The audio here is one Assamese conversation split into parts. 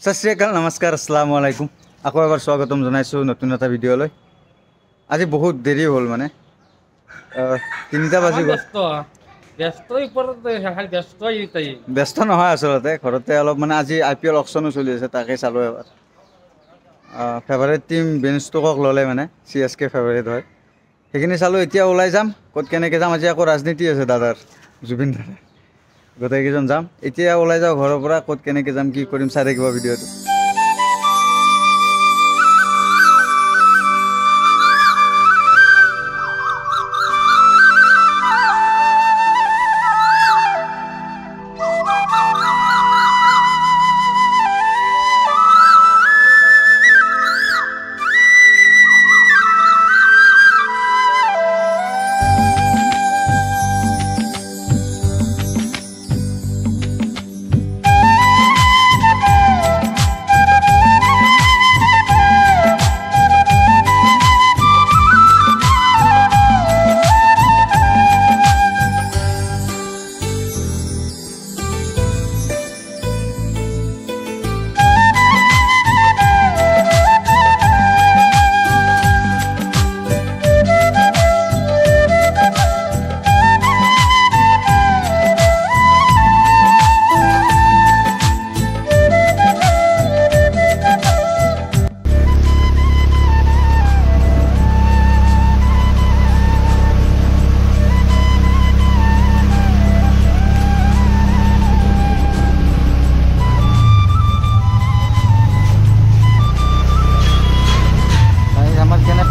সত শ্ৰী আকাল, নমস্কাৰ, আসসালামু আলাইকুম। আকৌ এবাৰ স্বাগতম জনাইছোঁ নতুন এটা ভিডিঅ'লৈ। আজি বহুত দেৰি হ'ল, মানে 3টা বাজি গ'ল। ব্যস্ত নহয় আচলতে, ঘৰতে অলপ মানে আজি আই পি এল অকশ্যনো চলি আছে, তাকে চালোঁ এবাৰ। ফেভাৰেট টীম বেন ষ্টকক ল'লে, মানে চি এছ কে ফেভাৰেট হয়, সেইখিনি চালোঁ। এতিয়া ওলাই যাম, ক'ত কেনেকৈ যাম, আজি আকৌ ৰাজনীতি আছে দাদাৰ, জুবিন দাদাৰ, গোটেইকেইজন যাম। এতিয়া ওলাই যাওঁ ঘৰৰ পৰা, ক'ত কেনেকৈ যাম কি কৰিম চাই থাকিব ভিডিঅ'টো।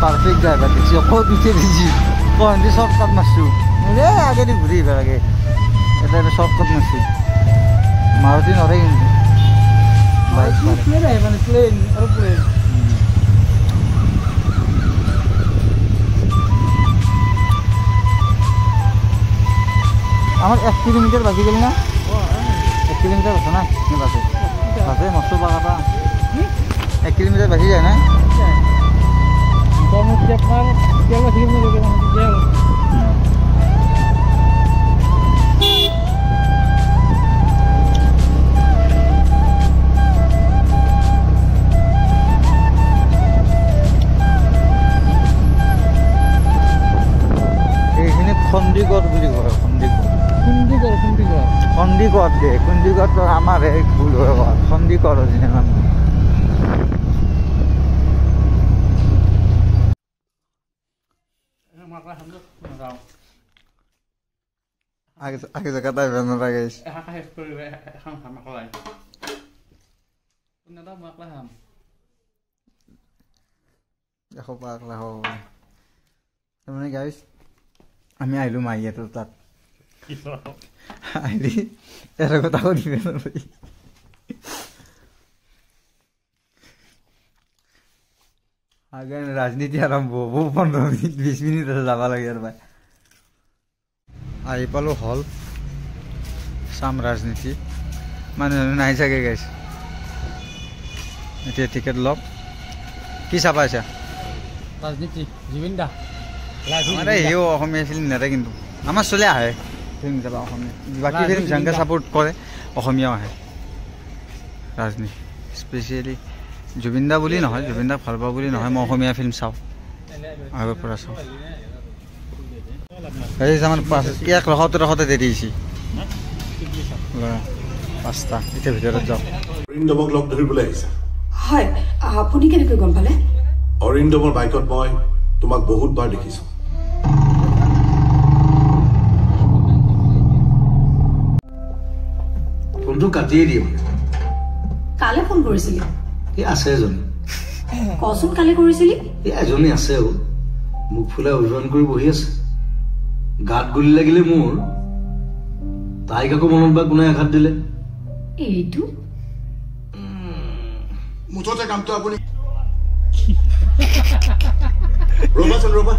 পাৰফেক্ট ড্ৰাইভাৰ দেখছি, ক'ত উঠি দিছি কহেন্দি চৰ্টকাট মাৰছোঁ, এই আগেদি ঘূৰি আহিব লাগে, এটা এটা চৰ্টকাট মাৰছোঁ। মাৰুতি নৰে কিন্তু আমাৰ 1 কিলোমিটাৰ বাজি গ'ল না, 1 কিলোমিটাৰ আছে না বাছে বাছে মস্ত বাগাটা 1 কিলোমিটাৰ বাজি যায় না। এইখিনি খন্দিগড় বুলি কয়, খন্দিগড় খন্দিগড় দে, খন্দিগড় আমাৰ ভুল হৈ গ'ল, খন্দিগড় অৰিজিনেল নাম। আগে জায়গাটা গাইছ তাৰমানে গাইছ, আমি আহিলোঁ মাহীহঁতৰ তাত, আহিলি এটা কথা সুধিব নোৱাৰি। আগে ৰাজনীতি আৰম্ভ হ'ব, 15 মিনিট 20 মিনিট আছে, যাব লাগে আৰু। আহি পালোঁ হল, চাম ৰাজনীতি, মানুহ নাই চাগে গাইছ। এতিয়া টিকেট ল'ম। কি চাবা আছা? ৰাজনীতি জুবিন দা। আৰে সিও অসমীয়া ফিল্ম নেৰে, কিন্তু আমাৰ চলে আহে ফিল্ম চাবা অসমীয়া, বাকী ফিল্ম যেনেকৈ ছাপোৰ্ট কৰে অসমীয়াও আহে। ৰাজনীতি স্পেচিয়েলি জুবিন দা বুলি নহয়, জুবিন দাক ভাল পাওঁ বুলি নহয়, মই অসমীয়া ফিল্ম চাওঁ, আগৰ পৰা চাওঁ। এই আমাৰ ইয়াক ৰখাওঁতে ৰখাওঁতে দেৰি হৈছে, 5টা, এতিয়া ভিতৰত যাওঁ। অৰিন্দমক লগ ধৰিবলৈ আহিছা? হয়, আপুনি কেনেকৈ গম পালে? অৰিন্দমৰ বাইকত মই তোমাক বহুত বাৰ দেখিছো। ফোনটো কাটিয়ে দিয়ে। কালে ফোন কৰিছিলি? এই আছে এজনী। কচোন কালে কৰিছিলি? এই এজনী আছে অ, মুখ ফুলাই অভিমান কৰি বহি আছে। গাত গুলি লাগিলে মোৰ, তাইক আকৌ মনত বা কোনে আঘাত দিলে? এইটো মুঠতে কামটো আপুনি ৰবাচোন, ৰবা।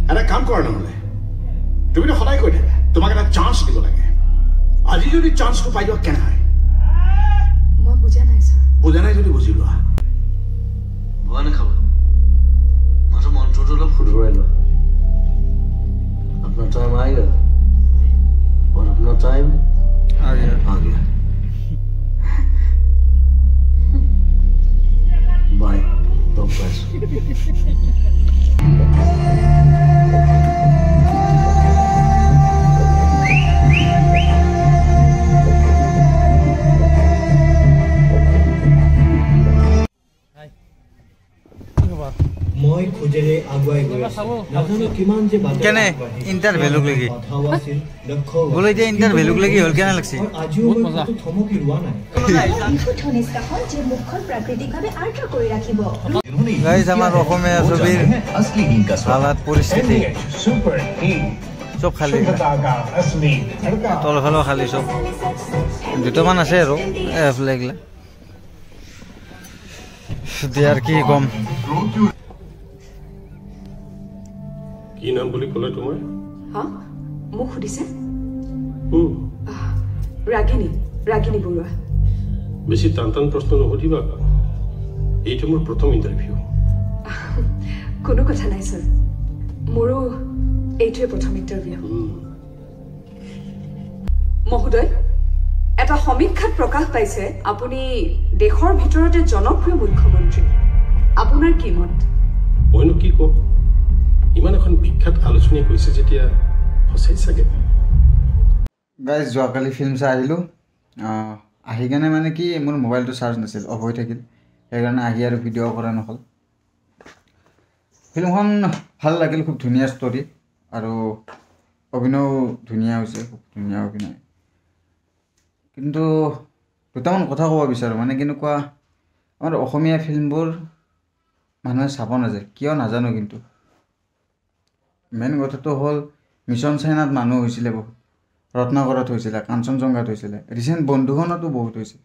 এটা কাম কৰা নহ'লে, তুমিতো সদায় কৈ থাকা তোমাক এটা চান্স দিব লাগে, আজি যদি চান্সটো পাই যোৱা কেনে হয়? মই বুজা নাই ছাৰ। বুজা নাই যদি বুজি লোৱা। ভয় নাখাবা, মাথো মন্ত্ৰটো অলপ শুধৰাই লোৱা। আপোনাৰ টাইম আহি গ'ল। কেনে ইণ্টাৰভেলুক লাগি বোলো এতিয়া ইণ্টাৰভেলুক লাগি হ'ল, কেনে লাগছে? গাইজ আমাৰ অসমীয়া ছবিৰ হালাত পৰিস্থিতি চব খালী, তলফালেও খালী, চব দুটামান আছে আৰু এফালে এইগিলা দিয়াৰ কি কম। কি নাম বুলি ক'লে তোমাৰ? হা, মোক সুধিছে? ৰাগিনী, ৰাগিনী বৰুৱা। বেছি টান টান প্ৰশ্ন নুসুধিবা, এইটো মোৰ প্ৰথম ইণ্টাৰভিউ। কোনো কথা নাই ছাৰ, মোৰো এইটোৱে প্ৰথম ইণ্টাৰভিউ। মহোদয়, এটা সমীক্ষাত প্ৰকাশ পাইছে আপুনি দেশৰ ভিতৰতে জনপ্ৰিয় মুখ্যমন্ত্ৰী, আপোনাৰ কি মত? মইনো কি কম, ইমান এখন বিখ্যাত আলোচনী কৈছে যেতিয়া সঁচাই চাগে। গাইজ যোৱাকালি ফিল্ম চাই আহিলোঁ, আহি কেনে মানে কি মোৰ মোবাইলটো চাৰ্জ নাছিল, অফ হৈ থাকিল, সেইকাৰণে আহি আৰু ভিডিঅ' কৰা নহ'ল। ফিল্মখন ভাল লাগিল, খুব ধুনীয়া ষ্টৰী আৰু অভিনয়ো ধুনীয়া হৈছে, খুব ধুনীয়া অভিনয়। কিন্তু দুটামান কথা ক'ব বিচাৰোঁ, মানে কেনেকুৱা আমাৰ অসমীয়া ফিল্মবোৰ মানুহে চাব নাযায়, কিয় নাজানো। কিন্তু মেইন কথাটো হ'ল মিছন চাইনাত মানুহ হৈছিলে বহুত, ৰত্নাকৰত হৈছিলে, কাঞ্চনজংঘাত হৈছিলে, ৰিচেণ্ট বন্ধুখনতো বহুত হৈছে।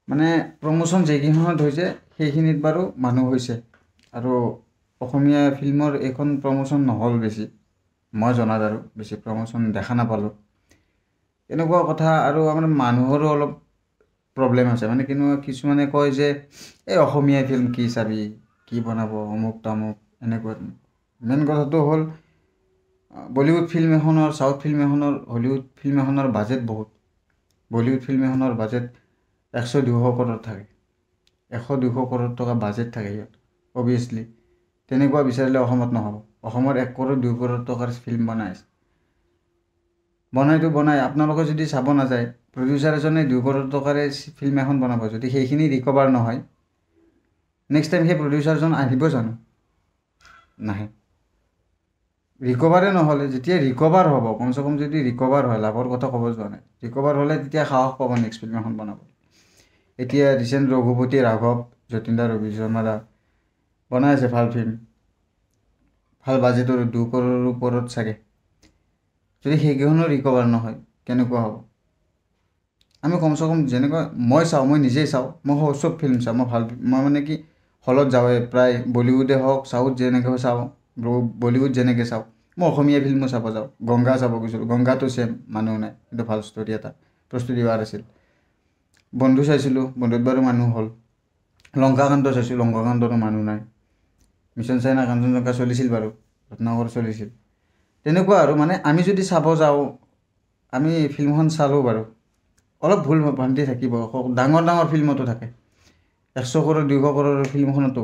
মানে প্ৰমোশ্যন যেইকেইখনত হৈছে সেইখিনিত বাৰু মানুহ হৈছে, আৰু অসমীয়া ফিল্মৰ এইখন প্ৰমোশ্যন নহ'ল বেছি, মই জনাত আৰু বেছি প্ৰমোশ্যন দেখা নাপালোঁ, তেনেকুৱা কথা। আৰু আমাৰ মানুহৰো অলপ প্ৰব্লেম আছে, মানে কেনেকুৱা কিছুমানে কয় যে এই অসমীয়া ফিল্ম কি চাবি, কি বনাব, অমুক তামুক এনেকুৱা। মেইন কথাটো হ'ল বলিউড ফিল্ম এখনৰ, চাউথ ফিল্ম এখনৰ, হলিউড ফিল্ম এখনৰ বাজেট বহুত। বলিউড ফিল্ম এখনৰ বাজেট 100-200 কৰোৰ থাকে, 100-200 কৰোৰ টকা বাজেট থাকে ইয়াত। অভিয়াছলি তেনেকুৱা বিচাৰিলে অসমত নহ'ব, অসমৰ 1 কৰোৰ 2 কৰোৰ টকাৰ ফিল্ম বনাই আছে, বনাইতো বনাই। আপোনালোকে যদি চাব নাযায়, প্ৰডিউচাৰ এজনে 2 কৰোৰ টকাৰে ফিল্ম এখন বনাব, যদি সেইখিনি ৰিকভাৰ নহয়, নেক্সট টাইম সেই প্ৰডিউচাৰজন আহিব জানো? নাহে। ৰিকভাৰে নহ'লে, যেতিয়া ৰিকভাৰ হ'ব, কমচে কম যদি ৰিকভাৰ হয়, লাভৰ কথা ক'ব যোৱা নাই, ৰিকভাৰ হ'লে তেতিয়া সাহস পাব নেক্সট ফিল্ম এখন বনাব। এতিয়া ৰিচেণ্ট ৰঘুপতি ৰাঘৱ, যতীন দা, ৰবি শৰ্মা দা বনাই আছে ভাল ফিল্ম, ভাল বাজেটৰ 2 কৰোৰৰ ওপৰত চাগে। যদি সেইকেইখনো ৰিকভাৰ নহয় কেনেকুৱা হ'ব? আমি কমচে কম যেনেকুৱা মই চাওঁ, মই নিজেই চাওঁ, মই চব ফিল্ম চাওঁ, মই ভাল, মই মানে কি হলত যাওঁৱে প্ৰায়, বলিউডে হওক, চাউথ যেনেকৈ চাওঁ, বলিউড যেনেকৈ চাওঁ, মই অসমীয়া ফিল্মো চাব যাওঁ। গংগা চাব গৈছিলোঁ, গংগাটো ছেম, মানুহ নাই, কিন্তু ভাল ষ্টৰী এটা, প্ৰস্তুতি বাৰ আছিল। বন্ধু চাইছিলোঁ, বন্ধুত বাৰু মানুহ হ'ল। লংকাকাণ্ড চাইছোঁ, লংকাকাণ্ডৰো মানুহ নাই। মিছন চাইনা, কাঞ্চনজংঘা চলিছিল বাৰু, ৰত্নাকৰ চলিছিল, তেনেকুৱা আৰু। মানে আমি যদি চাব যাওঁ, আমি ফিল্মখন চালোঁ বাৰু, অলপ ভুল ভ্ৰান্তি থাকিব, ডাঙৰ ডাঙৰ ফিল্মতো থাকে, 100 কৰোৰ 200 কৰোৰৰ ফিল্মখনতো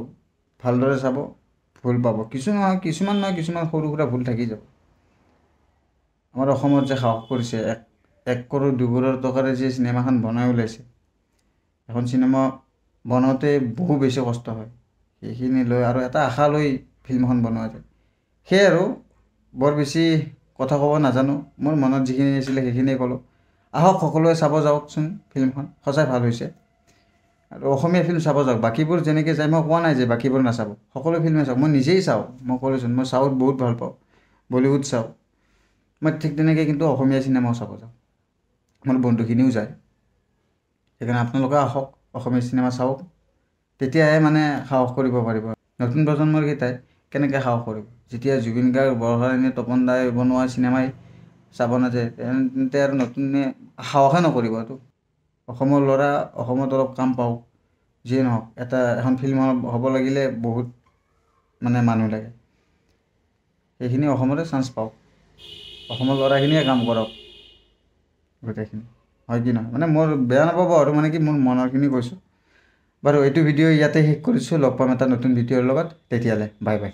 ভালদৰে চাব, ভুল পাব, কিছুমান নহয় কিছুমান সৰু সুৰা ভুল থাকি যাব। আমাৰ অসমত যে সাহস কৰিছে 1 কৰোৰ 2 কৰোৰ টকাৰে যে চিনেমাখন বনাই ওলাইছে, এখন চিনেমা বনাওঁতে বহু বেছি কষ্ট হয়, সেইখিনি লৈ আৰু এটা আশা লৈ ফিল্মখন বনোৱা যায়। সেয়াই আৰু, বৰ বেছি কথা ক'ব নাজানো, মোৰ মনত যিখিনি আছিলে সেইখিনিয়ে ক'লোঁ। আহক সকলোৱে চাব যাওকচোন ফিল্মখন, সঁচাই ভাল হৈছে। আৰু অসমীয়া ফিল্ম চাব যাওক, বাকীবোৰ যেনেকৈ যায় মই কোৱা নাই যে বাকীবোৰ নাচাব, সকলো ফিল্মে চাওক। মই নিজেই চাওঁ, মই ক'লোঁচোন মই চাউথ বহুত ভাল পাওঁ, বলিউড চাওঁ, মই ঠিক তেনেকৈ কিন্তু অসমীয়া চিনেমাও চাব যাওঁ, মোৰ বন্ধুখিনিও যায়। সেইকাৰণে আপোনালোকে আহক, অসমীয়া চিনেমা চাওক, তেতিয়াহে মানে সাহস কৰিব পাৰিব। নতুন প্ৰজন্মৰ কেইটাই কেনেকৈ সাহস কৰিব? যেতিয়া জুবিন গাৰ্গ, বৰষাৰাণী, তপন দাই বনোৱা চিনেমাই চাব নাযায়, তেন্তে আৰু নতুনে সাহসে নকৰিব। এইটো অসমৰ ল'ৰা, অসমত অলপ কাম পাওক, যিয়ে নহওক, এখন ফিল্ম হ'ব লাগিলে বহুত মানে মানুহ লাগে, সেইখিনি অসমতে চান্স পাওক, অসমৰ ল'ৰাখিনিয়ে কাম কৰক গোটেইখিনি, হয় কি নহয়? মানে মোৰ বেয়া নাপাব আৰু, মানে কি মোৰ মনৰখিনি কৈছোঁ। বাৰু এইটো ভিডিঅ' ইয়াতে শেষ কৰিছোঁ, লগ পাম এটা নতুন ভিডিঅ'ৰ লগত, তেতিয়ালৈ বাই বাই।